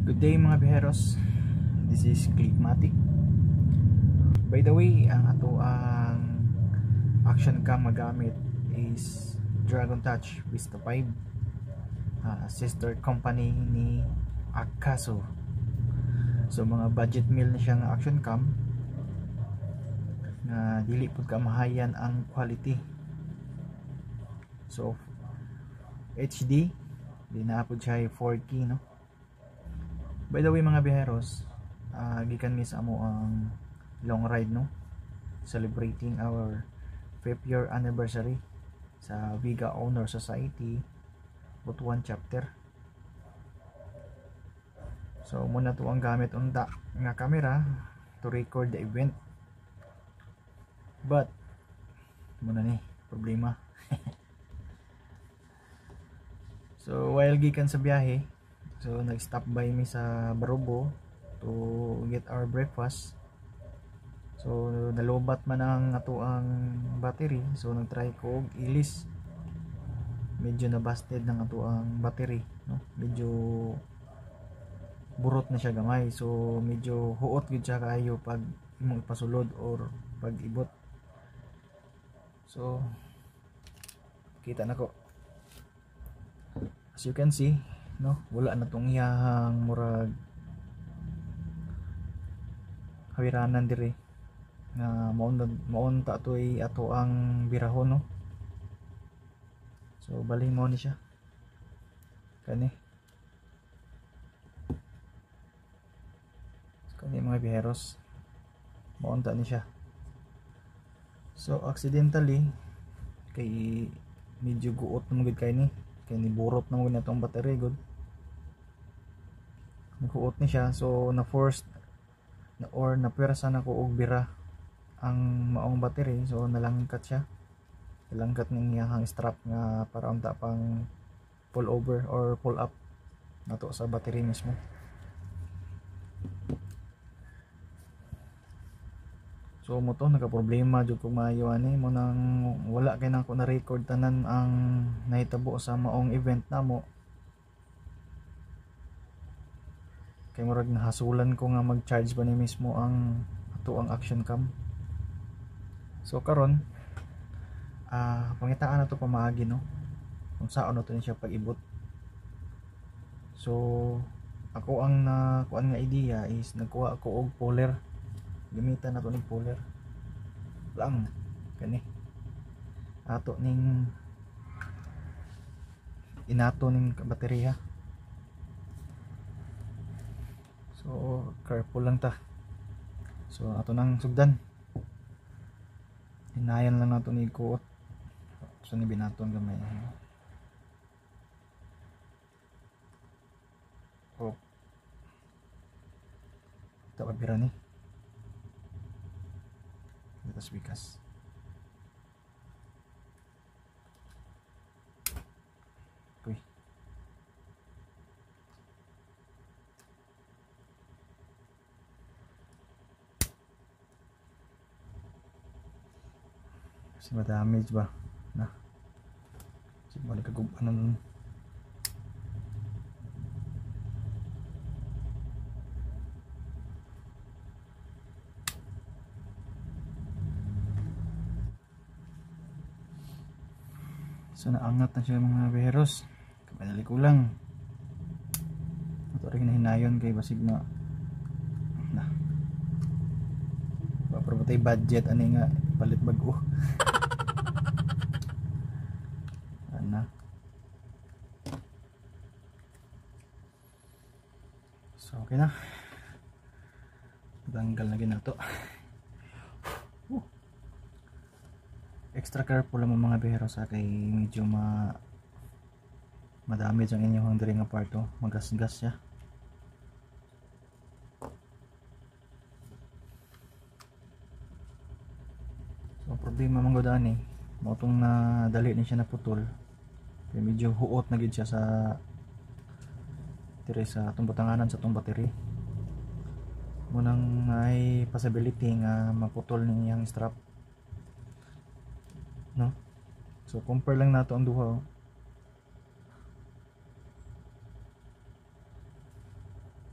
Good day, mga biheros. This is Clickmatic. By the way, ang ato ang action cam magamit is Dragon Touch Vista 5, sister company ni Akaso. So mga budget meal na siya nga action cam na dili pud kamahayan ang quality. So HD di na pud siya 4K, no? By the way, mga biheros, gikan mi sa amo ang long ride, no, celebrating our 5th year anniversary sa Viga Owner Society Butuan chapter. So muna to ang gamit unta nga camera to record the event, but muna ni problema. So while gikan sa biyahe, so nag-stop by mi sa Barobo to get our breakfast. So nalobat man ang ato ang battery, so nag-try ko og ilis. Medyo na busted ng ato ang battery, no? Medyo burot na siya gamay, so medyo huot gyud siya kaayo pag imong ipasulod or pag ibot. So kita nako, as you can see, no, wala na tong iyahang murag hawiranan diri nga maunta toy ato ang birahon, no. So bali mo ni siya kani. So, kani mga biheros, maunta ni siya. So accidentally kay medyo guot na magud kay ni, kay ni burot na magud na tong battery gud, naghuot ni siya. So na forced na or napwersa na ko og bira ang maong battery, so nalangkat siya, nalangkat ning iyang strap nga para unta pang pull over or pull up nato sa battery mismo. So mo to nagka problema jud kog maayo ani mo nang wala kay nako na record tanan ang nahitabo sa maong event namo, kay murag nahasulan ko nga mag-charge pa ni mismo ang ato ang action cam. So karon pangitaan na to pamaagi, no, kung saan na to siya pag-ibot. So ako ang nakuan nga idea is nagkuha ako og puller. Gamitan na to ning puller lang kani ato ning inato ning baterya. So careful lang ta. So ato nang sugdan, hinayan lang nato ni kuot. So ni binaton gamay. Oh, ta pira ni atas bikas. Uy. Kasi ma-damage ba? Na. Kasi balik kagubanan nun. So naangat na siya mga biheros. Kapanali ko lang. Ito rin hinayon kay basig na na. Pero ba tayo budget ani nga palit bag-o. Ana. So okay na. Tanggal na ginato. Extra careful lang mga bihero sa kay medyo ma-damage ang inyong diri nga part, oh. Magasgas siya. So problema man gud ani, mao tong nadali ni siya naputol. Kay medyo huot na gid siya sa diri sa atong butanganan sa atong battery. Munang ay possibility nga maputol ni iyang strap, no? So compare lang nato ang duha, oh.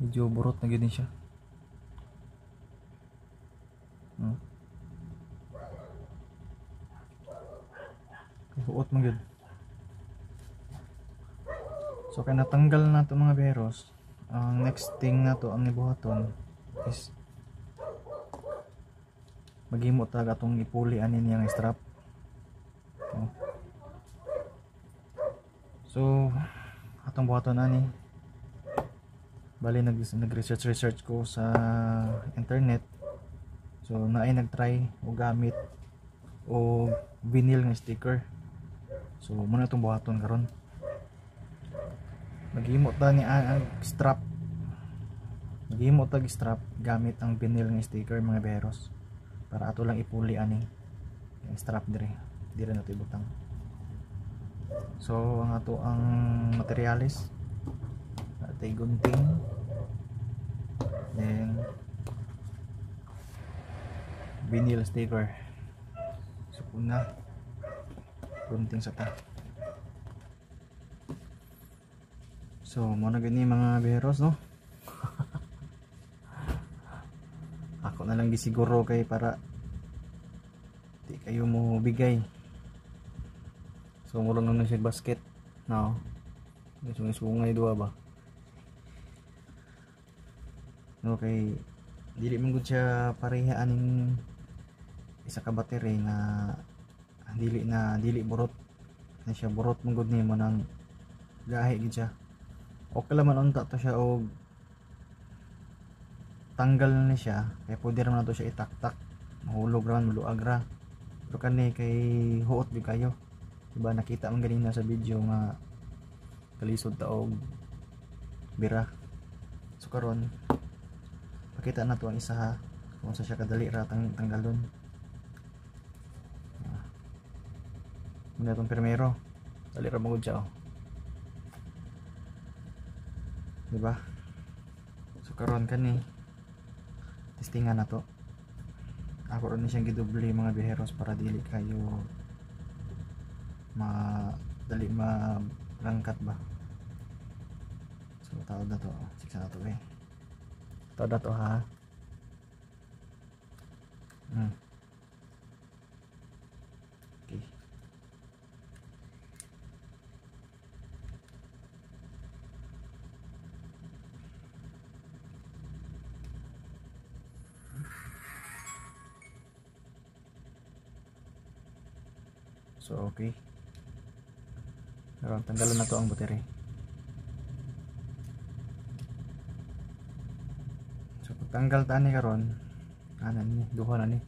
Medyo burot na gyud siya. Huot man gyud. So kay natanggal na to mga biyeros, ang next thing na to ang ibuhaton is maghimo ta atong ipuli ani niyang strap. Oh. So atong buhaton ani, bali nag-research research ko sa internet. So naay nagtry og gamit og vinyl nga sticker. So muna itong buhaton karon. Maghimo ta ni ang strap. Maghimo ta strap gamit ang vinyl nga sticker mga biyeros, para ato lang ipuli ani ang strap dire. Dire na to ibutang. So ang ato ang materialis, atay gunting, then vinyl sticker. So una, gunting sa ta. So mo na gani mga biyeros, no? Ako na lang gisiguro kay para di kayo mo bigay. So murag na siya basket, no? Sungay-sungay duha ba? No, kay dili man gud siya pareha aning isa ka battery nga dili na dili burot na siya. Burot man gud nimo nang gahi gid siya. Okay lang man unta to siya og tanggal na siya kay pwede ra man nato siya itaktak, mahulog ra man, maluag ra. Pero kani kay huot gyud kayo, diba? Nakita man ganina sa video nga kalisod ta og bira. So karon pakita na to ang isa ha, kung sa siya kadali ra tanggalon. Muna itong primero, dali ra magud siya, oh. Diba? So karon kani testingan na to. Ako rin siyang gidoble mga biyeros para dili kayo madali marangkat ba. So taod na to, siksa na to eh. Taod na to ha. Okay. So okay. Pero tanggalan na to ang battery. So pagtanggal ta ni karon, ana ni, duha na ni.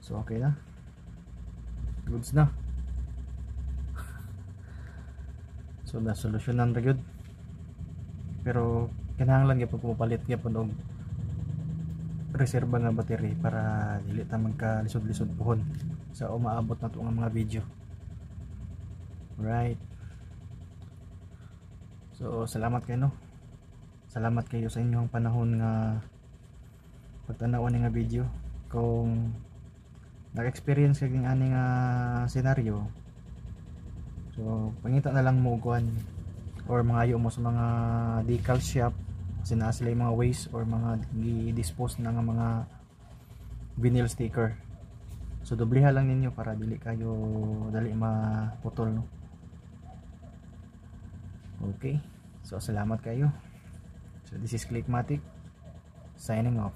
So okay na. Goods na. So na solusyonan ra gyud. Pero kinahanglan gyud pag pupalit gyud og reserba nga battery para dili ta magkalisod-lisod pohon sa umaabot na to nga mga video. Right. So salamat kayo, no. Salamat kayo sa inyong panahon nga pagtan-aw ani nga video. Kung naka-experience kag ani nga senaryo, so pangita na lang mo kuan or mangayo mo sa mga decal shop kasi naa sila yung mga waste or mga gi-dispose na nga mga vinyl sticker. So dobleha lang ninyo para dili kayo dali maputol, no. Okay. So salamat kayo. So this is Clickmatic signing off.